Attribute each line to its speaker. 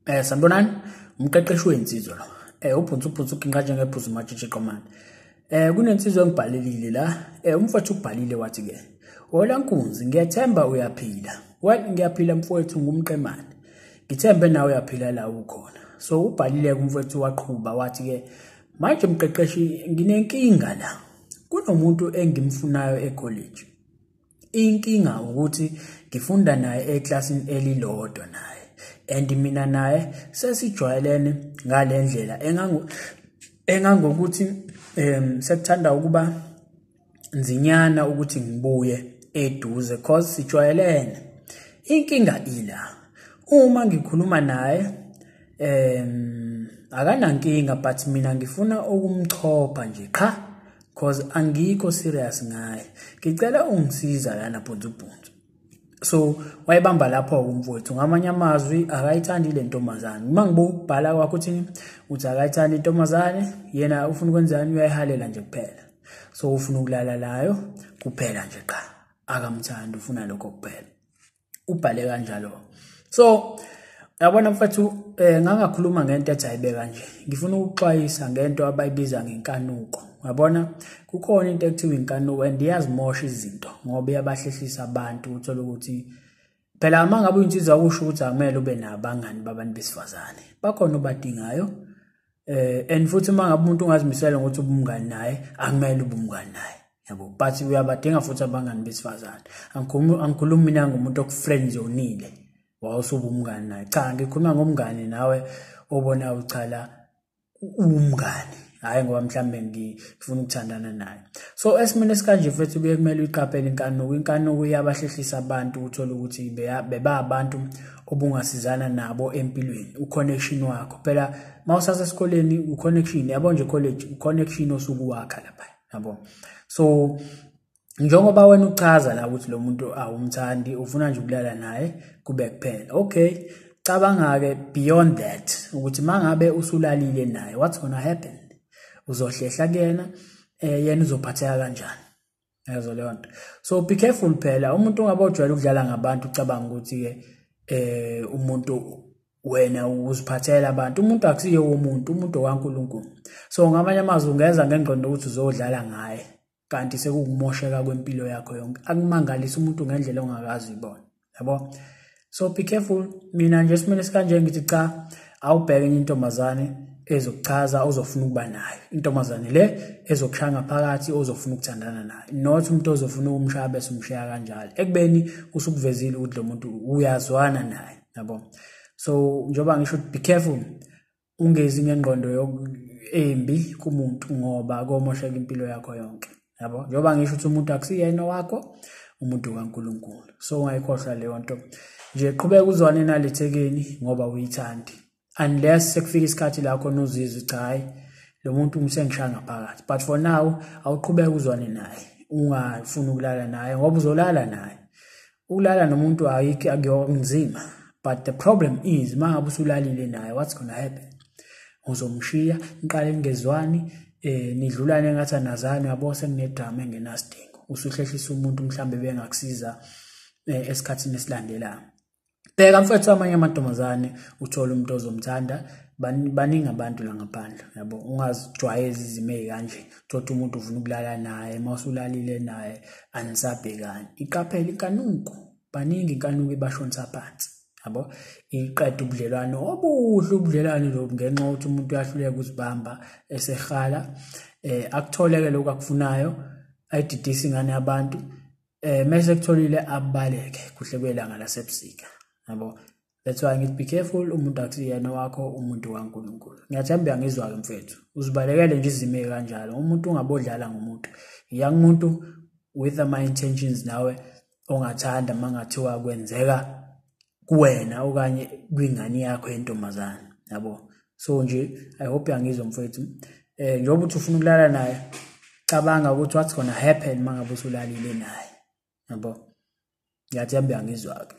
Speaker 1: Sanibonani, umqeqeshi wensizwa lo. Ubhunsu ubhunsu uginqa njengephuzu matshitshi qomane. Kunensizwa engibhalelile la. Umfowethu ubhalile wathi ke, "Hola nkunzi, ngiyethemba uyaphila." Well, ngiyaphila mfowethu, ngumqemane. Ngithembe nawe uyaphila la ukhona. So ubhalile umfowethu waqhuba wathi ke, "Manje mqeqeshi, nginenkinga la. Kunomuntu engimfunayo e-college. Inkinga ukuthi ngifunda naye eklasini elilodwa naye, and mina naye sesijwayelene ngale ndlela engangokuthi sekuthanda ukuba nzinyana ukuthi ngibuye eduze, cause sijwayelene. Inkinga ila, uma ngikhuluma naye akanankinga, but mina ngifuna ukumchopha nje qha, cause angikho serious ngaye. Ngicela ungisiza lana, bhunzu bhunzu." So wayebamba lapho umfowethu. Ngamanye amazwi, akayithandi le ntombazane. Uma ngibubhala kwakho uthini? Uthi akayithandi intombazane, yena ufuna ukwenzani? Uyayihalela nje kuphela. So ufuna ukulala layo kuphela nje qha, akamthandi, ufuna lokho kuphela. Ubhale kanjalo. So yabona mfethu, ngangakhuluma ngento ethi ayibeka nje. Ngifuna ukuxwayisa ngento abayibiza ngenkanuko. Uyabona, kukhona into ekuthiwa inkanuko, and iyazimosha izinto ngoba iyabahlehlisa abantu. Uthola ukuthi phela uma ngabe uyinsizwa, kusho ukuthi akumele ube nabangani babantu besifazane, bakhona obadingayo. And futhi uma ngabe umuntu ungazimisela ngokuthi ubumngani naye, akumele ube umngani naye, yabo, but uyabadinga futhi abangani besifazane. Angikhulumi mina ngomuntu oku-friend zone-ile wawusuba umngani naye, cha, ngikhuluma ngomngani nawe obona uchala umngani, hhayi ngoba mhlambe ngifuna ukuthandana naye. So esimeni esikanje mfethu, kuye kumele uyiqaphele inkanuko. Inkanuko iyabahlehlisa abantu. Uthole ukuthi beba abantu obungasizana nabo empilweni, u-connection wakho phela uma usasesikoleni, u-connection, yabo nje, college, u-connection osuke uwakha lapha, yabo. So njengoba wena uchaza la ukuthi lo muntu awumthandi, ufuna nje ukulala naye kube kuphela, okay, cabanga-ke beyond that ukuthi uma ngabe usulalile naye, what's gonna happen? Uzohlehla kuyena, yena uzophatheka kanjani? Yazo leyo nto. So be careful phela. Umuntu ungabe ujwayele ukudlala ngabantu, ucabanga ukuthi-ke umuntu wena uziphathela abantu. Umuntu akusiye womuntu, umuntu okaNkulunkulu. So ngamanye amazwi, ungeza ngengqondo ukuthi uzodlala ngaye, kanti sekukumosheka kwempilo yakho yonke, akumangalisa umuntu ngendlela ongakazi uyibona, yabo. So be careful. Mina nje esimeni esikanje ngithi cha, awubheke enye intombazane ezokuchaza, ozofuna ukuba nayo, intombazane le ezokushaya ngaphakathi, ozofuna ukuthandana nayo, not umuntu ozofuna ukumshaya bese umshaya kanjalo, ekubeni usukuvezile ukuthi lo muntu uyazwana naye, yabo. So njengoba ngisho ukuthi be careful, ungezi ngengqondo embi kumuntu ngoba komosheka impilo yakho yonke, yabo. Njengoba ngisho ukuthi umuntu akusiyena wakho, umuntu kaNkulunkulu. So ungayikhohlwa leyo nto nje. Qhubeka uzwane nalethekeni ngoba uyithandi, unless sekufika isikhathi la khona uzizwe, cha, hayi, lo muntu usengishaya ngaphakathi. But for now, awuqhubeka uzwane naye, ungafuni ukulala naye, ngoba uzolala naye. Ukulala nomuntu ayikho akuyonzima, but the problem is uma ngabe usulalile naye, what's gonna happen? Uzomshiya, niqale ningezwani, nidlulane engathi anazani, yabo. Sekunedrama engenasidingo, usuhlehlisa umuntu mhlambe bengakusiza esikhathini esilandelayo. Bheka mfethu amanye amantombazane, uthole umuntu ozomthanda. Baningi abantu la ngaphandle, yabo. Ungazijwayezi izimo ey'kanje, uthole umuntu ufuna ukulala naye, uma usulalile naye anisabhekani. Iqaphele inkanuko, baningi inkanuko ibashonisa phansi, yabo, iqeda ubudlelwano obuhle, ubudlelwane lobu, ngenxa yokuthi umuntu uyahluleka ukuzibamba esehala akutholeke lokhu akufunayo, ayididise ingane yabantu, mase kutholile abaleke kuhle kwelanga lasebusika, yabo. That's why ngithi be careful. Umuntu akusiyena wakho, umuntu kaNkulunkulu. Ngiyathemba uyangizwa-ke mfethu. Uzibalekele nje izimo ey'kanjalo. Umuntu ungabodlala ngomuntu, iya kumuntu with ama-intentions nawe ongathanda uma ngathiwa kwenzeka kuwena okanye kwingane yakho yentombazane, yabo. So nje I hope uyangizwa mfethu. Njengoba uthi ufuna ukulala naye, cabanga ukuthi what's gonna happen uma ngabe usulalile naye, yabo. Ngiyathemba uyangizwa-ke.